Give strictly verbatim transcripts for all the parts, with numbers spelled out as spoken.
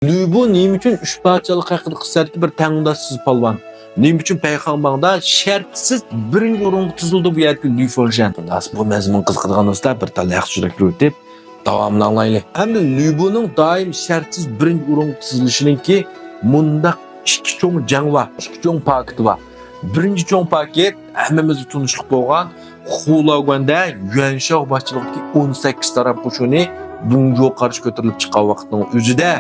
لۈبۇ نېمە ئۈچۈن ئۈچ پادىشاھلىق ھەققىدە قىسسىدىكى بىر تەڭداشسىز پالۋان؟ نېمە ئۈچۈن پەيخاڭباڭدا شەرتسىز بىرىنچى ئورۇنغا تىزىلدى بۇ يەردىكى لۈ فېڭشەن؟ بۇ مەزمۇن قىزىقىدىغان بولسا، بىر تال ياخشى چۈشەنتىپ، داۋامىنى ئاڭلايلى. ھەمدە لۈبۇنىڭ دائىم شەرتسىز بىرىنچى ئورۇنغا تىزىلىشىنىڭكى مۇنداق ئىككى چوڭ جەڭ بار، ئىككى چوڭ پاكىتى بار. بىرىنچى چوڭ پاكىت ھەممىمىزگە تونۇشلۇق بولغان خۇلاگۈەندە يۈەنشاۋ باشچىلىقىدىكى ئون سەككىز تارام قوشۇنى بۇڭجۇغا قارشى كۆتۈرۈلۈپ چىققان ۋاقىتنىڭ ئۆزىدە،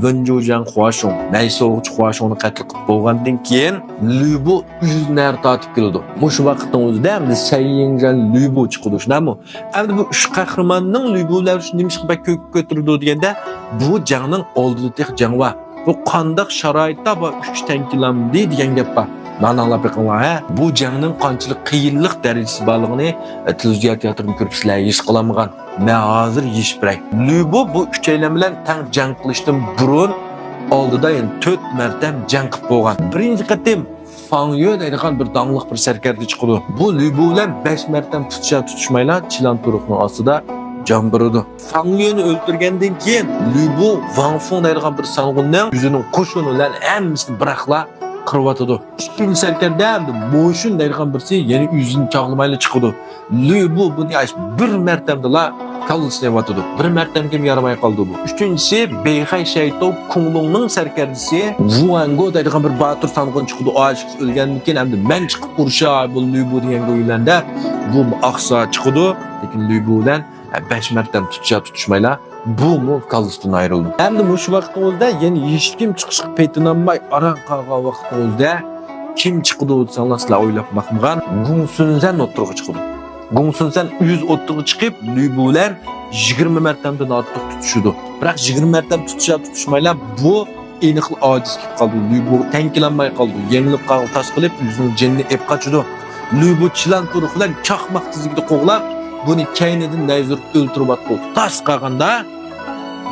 ۋېنجۇجياڭ خۇاشۇڭ، نەي سورغۇچى خۇاشۇڭنى قەتل قىلىپ بولغاندىن كېيىن، لۈبۇ ئۆزىنى نەرە تارتىپ كېلىدۇ. مۇشۇ ۋاقىتنىڭ ئۆزىدە ئەمدى سەييىڭجان لۈبۇ چىقىدۇ، شۇنداقمۇ؟ ئەمدى بۇ ئۈچ قەھرىماننىڭ لۈبۇ بىلەن ئۇرۇشى نېمىشقا بەك كۆككە كۆتۈرىدۇ دېگەندە، بۇ جەڭنىڭ ئالدىدا تېخى جەڭ بار. بۇ قانداق شارائىتتا بۇ ئۈچ تەڭ كېلەمدى دېگەن گەپ بار. مانا ئاڭلاپ بېقىڭلار، ھە؟ بۇ جەڭنىڭ قانچىلىك قىيىنلىق دەرىجىسى بارلىقىنى، ئە، تېلېۋىزور تىياتىرىنى كۆرۈپ سىلەر ھېس قىلالمىغان. مەن ھازىر يېشىپ بېرەي. لۈبۇ بۇ ئۈچەيلەن بىلەن تەڭ جەڭ قىلىشتىن بۇرۇن ئالدىدا يەنە تۆت مەرتەم جەڭ قىلىپ بولغان. بىرىنچى قېتىم فاڭ يۆ دەيدىغان بىر داڭلىق بىر سەركەردە چىقىدۇ. بۇ لۈبۇ بىلەن بەش مەرتەم تۇتۇشا تۇتۇشمايلا چىلان تۇرۇقنىڭ ئاستىدا جان بېرىدۇ. فاڭ يۆنى ئۆلتۈرگەندىن كېيىن، لۈبۇ ۋاڭ فېڭ دەيدىغان بىر سانغۇننىڭ ئۆزىنىڭ قوشۇنى بىلەن ھەممىسىنى بىراقلا قىرىۋاتىدۇ. ئىككىنچى سەركەردە مو شۈن دەيدىغان بىرسى يەنە ئۆزىنى چاغلىمايلا چىقىدۇ. لۈبۇ بۇنى ئاش بىر مەرتەمدىلا كاللىسىنى يەۋاتىدۇ. بىر مەرتەمگىمۇ يارىماي قالىدۇ بۇ. ئۈچىنچىسى، بېيخەي شەيتو كۇڭلۇڭنىڭ سەركەردىسى ۋۇئەنگو دەيدىغان بىر باتۇر سانغۇن چىقىدۇ. ئاشىقىسى ئۆلگەندىن كېيىن ئەمدى مەن چىقىپ ئۇرۇشاي بۇ لۈبۇ دېگەنگە ئۆيلەندە، بۇ ئاقسا چىقىدۇ. لېكىن لۈبۇ بىلەن بەش مەرتەم تۇتۇشا تۇتۇشمايلا، بۇمۇ كاللىسىدىن ئايرىلدى. ئەمدى مۇشۇ ۋاقىتنىڭ ئۆزىدە يەنە ھېچكىم چىقىشقا پېتىنالماي ئاران قالغان ۋاقىتنىڭ ئۆزىدە كىم چىقىدۇ دېسەڭلار، سىلەر ئويلاپ باقمىغان گۇڭ سۈنزەن ئوتتۇرىغا چىقىدۇ. گۇڭ سۈنزەن ئۆزى ئوتتۇرىغا چىقىپ، لۈبۇ بىلەن يىگىرمە مەرتەمدىن ئارتۇق تۇتۇشىدۇ. بىراق يىگىرمە مەرتەم تۇتۇشا تۇتۇشمايلا، بۇ ئېنىقلا ئاجىز كېلىپ قالدى. لۈبۇغا تەڭ كېلەلمەي قالدى. يېڭىلىپ قالغىلى تاس قىلىپ، ئۆزىنىڭ جېنىنى ئېلىپ قاچىدۇ. لۈبۇ چىلان تۇرۇق بىلەن چاقماق تېزلىكىدە قوغلاپ، بۇنى كەينىدىن نەيزە ئۇرۇپ ئۆلتۈرۈۋاتقىلى تاس قالغاندا،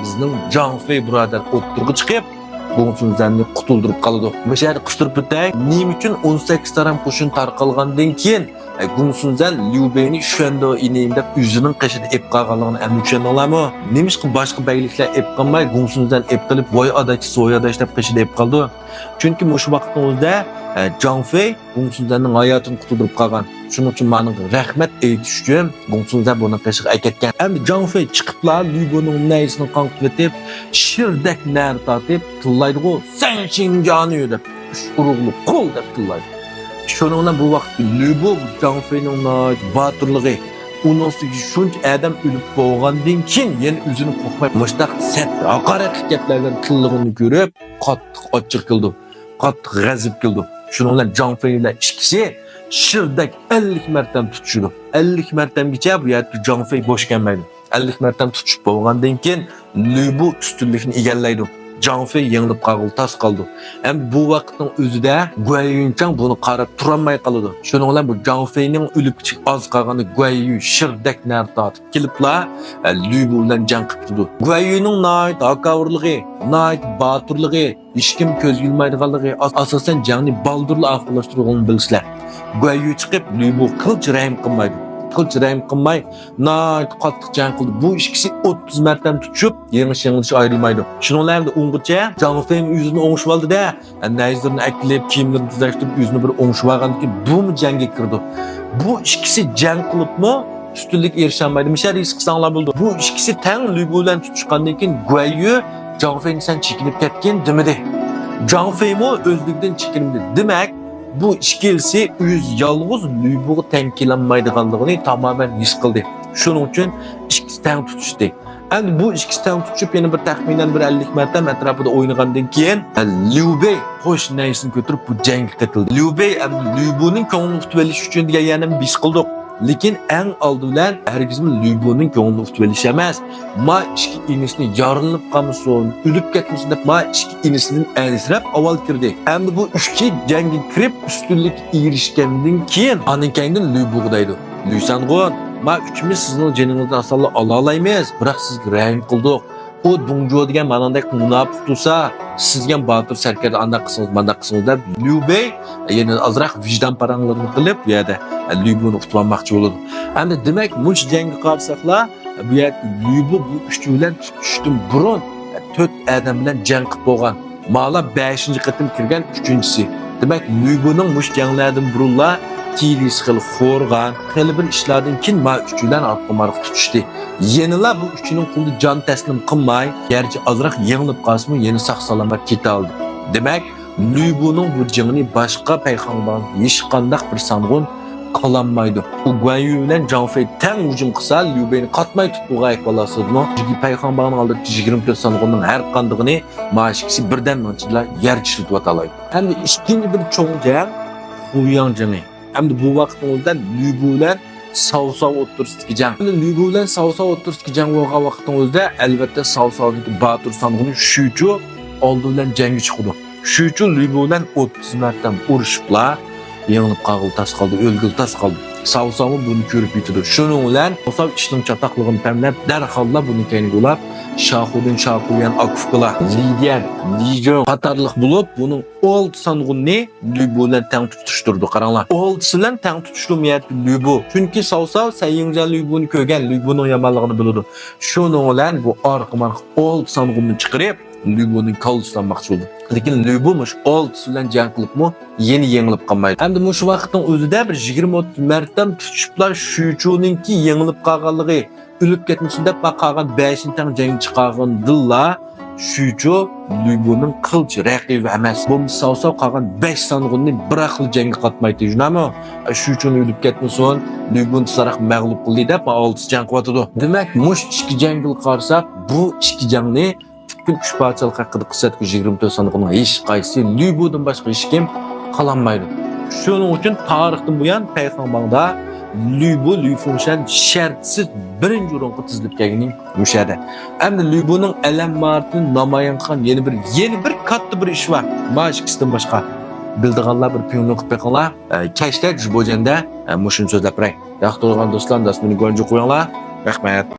بىزنىڭ جاڭ فېي بۇرادەر ئوتتۇرىغا چىقىپ، گۇڭ سۈنزەننى قۇتۇلدۇرۇپ قالىدۇ. مۇشۇ يەردە قىستۇرۇپ ئۆتەي، نېمە ئۈچۈن ئون سەككىز تارام قوشۇن تارقالغاندىن كېيىن، ئە، گۇڭ سۈنزەن ليۇ بېينى شۈەندو ئىنىيىم دەپ ئۆزىنىڭ قېشىدا ئېلىپ قالغانلىقىنى ئەمدى چۈشەندىڭلارمۇ؟ نېمىشقا باشقا بەگلىكلەر ئېلىپ قالماي، گۇڭ سۈنزەن ئېلىپ قېلىپ، ۋاي ئاداش، سوي ئاداش دەپ قېشىدا ئېلىپ قالىدۇ؟ چۈنكى مۇشۇ ۋاقىتنىڭ ئۆزىدە، ئە، جاڭ فېي گۇڭ سۈنزەننىڭ ھاياتىنى قۇتۇلدۇرۇپ قالغان. شۇنىڭ ئۈچۈن مانىڭغا رەھمەت ئېيتىش ئۈچۈن گۇڭ سۈنزەن بۇنىڭ قېشىغا ئەكەتكەن. ئەمدى جاڭ فېي چىقىپلا لۈبۇنىڭ نەيزىسىنى قاڭقىتىۋېتىپ، شىردەك نەرە تارتىپ تىللايدىغۇ، سەن شىنجانى دەپ، ئۈچ ئۇرۇقلۇق قول دەپ تىللايدۇ. شۇنىڭ بىلەن بۇ ۋاقىتتا لۈبۇ جاڭ فېينىڭ ناھايىتى باتۇرلۇقى، ئۇنىڭ ئۈستىگە شۇنچە ئادەم ئۆلۈپ بولغاندىن كېيىن يەنە ئۆزىنى قوقماي مۇشۇنداق سەت، ھاقارەتلىك گەپلەر بىلەن تىللىغىنىنى كۆرۈپ، قاتتىق ئاچچىقى كېلىدۇ، قاتتىق غەزىپى كېلىدۇ. شۇنىڭ بىلەن جاڭ فېي بىلەن ئىككىسى شىردەك ئەللىك مەرتەم تۇتۇشىدۇ. ئەللىك مەرتەمگىچە بۇ يەردىكى جاڭ فېي بوش كەلمەيدۇ. ئەللىك مەرتەم تۇتۇشۇپ بولغاندىن كېيىن، لۈبۇ ئۈستۈنلۈكنى ئىگىلەيدۇ. جاڭ فېي يېڭىلىپ قالغىلى تاس قالىدۇ. ئەمدى بۇ ۋاقىتنىڭ ئۆزىدە گۇەن يۈنچاڭ بۇنى قاراپ تۇرالماي قالىدۇ. شۇنىڭ بىلەن بۇ جاڭ فېينىڭ ئۆلۈپ كېتىشىگە ئاز قالغاندا گۇەن يۈ شىردەك نەرە تارتىپ كېلىپلا، ئە، لۈبۇ بىلەن جەڭ قىلىپ تۇرىدۇ. گۇەن يۈنىڭ ناھايىتى ھاكاۋۇرلۇقى، ناھايىتى باتۇرلۇقى، ھېچكىم كۆزگە ئىلمايدىغانلىقى، ئاس-، ئاساسەن جەڭنى بالدۇرلا ئاخىرلاشتۇرغىنىنى بىلىسىلەر. گۇەن يۈ چىقىپ، لۈبۇغا قىلچە رەھىم قىلمايدۇ. قىلچە رەھىم قىلماي، ناھايىتى قاتتىق جەڭ قىلدى. بۇ ئىككىسى ئوتتۇز مەرتەم تۇتۇشۇپ، يېڭىش-يېڭىلىش ئايرىلمايدۇ. شۇنىڭ بىلەن ئۇنغىچە جاڭ فېيمۇ ئۆزىنى ئوڭشىۋالدى-دە، نەيزىلىرىنى ئەكېلىپ، كىيىملىرىنى تۈزەشتۈرۈپ، ئۆزىنى بىر ئوڭشىۋالغاندىن كېيىن، بۇمۇ جەڭگە كىرىدۇ. بۇ ئىككىسى جەڭ قىلىپمۇ، ئۈستۈنلۈككە ئېرىشەلمەيدۇ. مۇشۇ يەردە ھېس قىلساڭلار بولىدۇ. بۇ ئىككىسى تەڭ لۈبۇ بىلەن تۇتۇشقاندىن كېيىن، گۇەن يۈ جاڭ فېينى سەن چېكىنىپ كەتكىن دېمىدى. جاڭ فېيمۇ ئۆزلۈكىدىن چېكىنمىدى. دېمەك، بۇ ئىككىلىسى ئۆزى يالغۇز لۈبۇغا تەڭ كېلەلمەيدىغانلىقىنى تامامەن ھېس قىلدى. شۇنىڭ ئۈچۈن ئىككىسى تەڭ تۇتۇشتى. ئەمدى بۇ ئىككىسى تەڭ تۇتۇشۇپ، يەنە بىر تەخمىنەن بىر ئەللىك مەرتەم ئەتراپىدا ئوينىغاندىن كېيىن، ليۇ بېي قوش نەيزىسىنى كۆتۈرۈپ بۇ جەڭگە قېتىلدى. ليۇ بېي ئەمدى لۈبۇنىڭ كۆڭلىنى ئۇتۇۋېلىش ئۈچۈن دېگەن يەرنى ھېس قىلدۇق. لېكىن ئەڭ ئالدى بىلەن ھەرگىزمۇ لۈبۇنىڭ كۆڭلىنى ئۇتۇۋېلىش ئەمەس، ما ئىككى ئىنىسىنى يارىلىنىپ قالمىسۇن، ئۆلۈپ كەتمىسۇن دەپ، ما ئىككى ئىنىسىدىن ئەنسىرەپ ئاۋۋال كىردى. ئەمدى بۇ ئۈچى جەڭگە كىرىپ، ئۈستۈنلۈككە ئېرىشكەندىن كېيىن، ئاندىن كەينىدىن لۈبۇغا دەيدۇ. لۈسەنغۇن، ما ئۈچىمىز سىزنىڭ جېنىڭىزنى ئاسانلا ئالالايمىز، بىراق سىزگە رەھىم قىلدۇق. ئۇ دۇڭجۇ دېگەن ماناندەك مۇناپىق تۇرسا، سىز دېگەن باتۇر سەركەردە ئانداق قىلسىڭىز، مانداق قىلسىڭىز دەپ، ليۇ بېي يەنە ئازراق ۋىجدان پاراڭلىرىنى قىلىپ، بۇ يەردە ليۇبۇنى ئۇتۇۋالماقچى بولىدۇ. ئەمدى دېمەك، مۇشۇ جەڭگە قارىساقلا، بۇ يەردە ليۇبۇ بۇ ئۈچى بىلەن تۇتۇشۇشتىن بۇرۇن تۆت ئادەم بىلەن جەڭ قىلىپ بولغان. مالا بەشىنچى قېتىم كىرگەن ئۈچىنچىسى. دېمەك، لۈبۇنىڭ مۇشۇ جەڭلەردىن بۇرۇنلا تىلىسى خېلى خورىغان، خېلى بىر ئىشلاردىن كېيىن ما ئۈچۈلەن ئارقىمۇ ئارقا تۇتۇشتى. يەنىلا بۇ ئۈچىنىڭ قولىدا جان تەسلىم قىلماي، گەرچە ئازراق يېڭىلىپ قالسىمۇ، يەنە ساق-سالامەت كېتەلىدى. دېمەك، لۈبۇنىڭ بۇ جېڭىنى باشقا پەيخاڭباڭ ھېچقانداق بىر سانغۇن قىلالمايدۇ. ئۇ گۇەنيۈ بىلەن جاڭ فېي تەڭ ھۇجۇم قىلسا، لۈ بېينى قاتماي تۇتۇپ بولغان ئەھۋالاتسىزمۇ؟ چۈنكى پەيخاڭباڭنىڭ ئالدىدىكى يىگىرمە تۆت سانغۇننىڭ ھەر قاندىقىنى ما ئىككىسى بىردەمنىڭ ئىچىدىلا يەر چىشلىتىۋاتالايدۇ. ئەمدى ئىككىنچى بىر چوڭ جەڭ، خۇياڭ جېڭى. ئەمدى بۇ ۋاقىتنىڭ ئۆزىدە لۈبۇ بىلەن ساۋساۋ ئوتتۇرىسىدىكى جەڭ. ئەمدى لۈبۇ بىلەن ساۋساۋ ئوتتۇرىسىدىكى جەڭ بولغان ۋاقىتنىڭ ئۆزىدە، ئەلۋەتتە، ساۋساۋدىكى باتۇر سانغۇنى شۈچۇ ئالدى بىلەن جەڭگە چىقىدۇ. شۈچۇ لۈبۇ بىلەن ئوتتۇز مەرتەم ئۇرۇشۇپلا، يېڭىلىپ قالغىلى تاس قالدى، ئۆلگىلى تاس قالدى. ساۋساۋمۇ بۇنى كۆرۈپ يېتىدۇ. شۇنىڭ بىلەن ساۋساۋ ئىشنىڭ چاتاقلىقىنى پەملەپ، دەرھاللا بۇنى كەينىگە ئۇلاپ، شاخۇدىن شاخۇيۈەن، ئاكۇفكىلا، لىدىيەن، لىجۆڭ قاتارلىق بولۇپ، بۇنىڭ ئالتە سانغۇننى لۈبۇ بىلەن تەڭ تۇتۇشتۇردى. قاراڭلار، ئالتىسى بىلەن تەڭ تۇتۇشتۇرمىيەتتى لۈبۇ. چۈنكى ساۋساۋ سەن يىڭجيەن لۈبۇنى كۆرگەن، لۈبۇنىڭ يامانلىقىنى بىلىدۇ. شۇنىڭ بىلەن بۇ ئارقىمۇ ئارقا ئالتە سانغۇننى چىقىرىپ، لۈبۇنىڭ كاللىسىنى ئالماقچى بولدى. لېكىن لۈبۇ مۇشۇ ئالتىسى بىلەن جەڭ قىلىپمۇ يەنە يېڭىلىپ قالمايدۇ. ئەمدى مۇشۇ ۋاقىتنىڭ ئۆزىدە بىر يىگىرمە ئوتتۇز مەرتەم تۇتۇشۇپلا شۈچۇنىڭكى يېڭىلىپ قالغانلىقى، ئۆلۈپ كەتمىسۇن دەپ، قالغان بەشىنى تەڭ جەڭگە چىقارغاندىلا، شۈچۇ لۈبۇنىڭ قىلچە رەقىبى ئەمەس. بولمىسا ساۋساۋ قالغان بەش سانغۇننى بىراقلا جەڭگە قاتمايتتى، جۇنامۇ؟ شۈچۇنى ئۆلۈپ كەتمىسۇن، لۈبۇنى تېزراق مەغلۇپ قىلدى دەپ، ئالتىسى جەڭ قىلىۋاتىدۇ. دېمەك، مۇشۇ ئىككى جەڭگە قارىساق، بۇ ئىككى جەڭنى پۈتكۈل ئۈچ پادىشاھلىق ھەققىدە قىسسەدىكى يىگىرمە تۆت سانغۇننىڭ ھېچقايسىسى لۈبۇدىن باشقا ھېچكىم قىلالمايدۇ. شۇنىڭ ئۈچۈن تارىختىن بۇيان پەيخاڭباڭدا لۈبۇ، لۈفېڭشەن شەرتسىز بىرىنچى ئورۇنغا تىزىلىپ كەلگىنى مۇشۇ يەردە. ئەمدى لۈبۇنىڭ ئەلەم ماھارىتىنى نامايان قىلغان يەنە بىر، يەنە بىر كاتتا بىر ئىش بار. ما ئىككىسىدىن باشقا. بىلىدىغانلار بىر پىڭلۇن قىلىپ بېقىڭلار. ئە، كەچتە جۇبوجەندە، ئە، مۇشۇنى سۆزلەپ بېرەي. ياقتۇرغان دوستلار، داستىمنى گونجۇ قويۇڭلار. رەھمەت.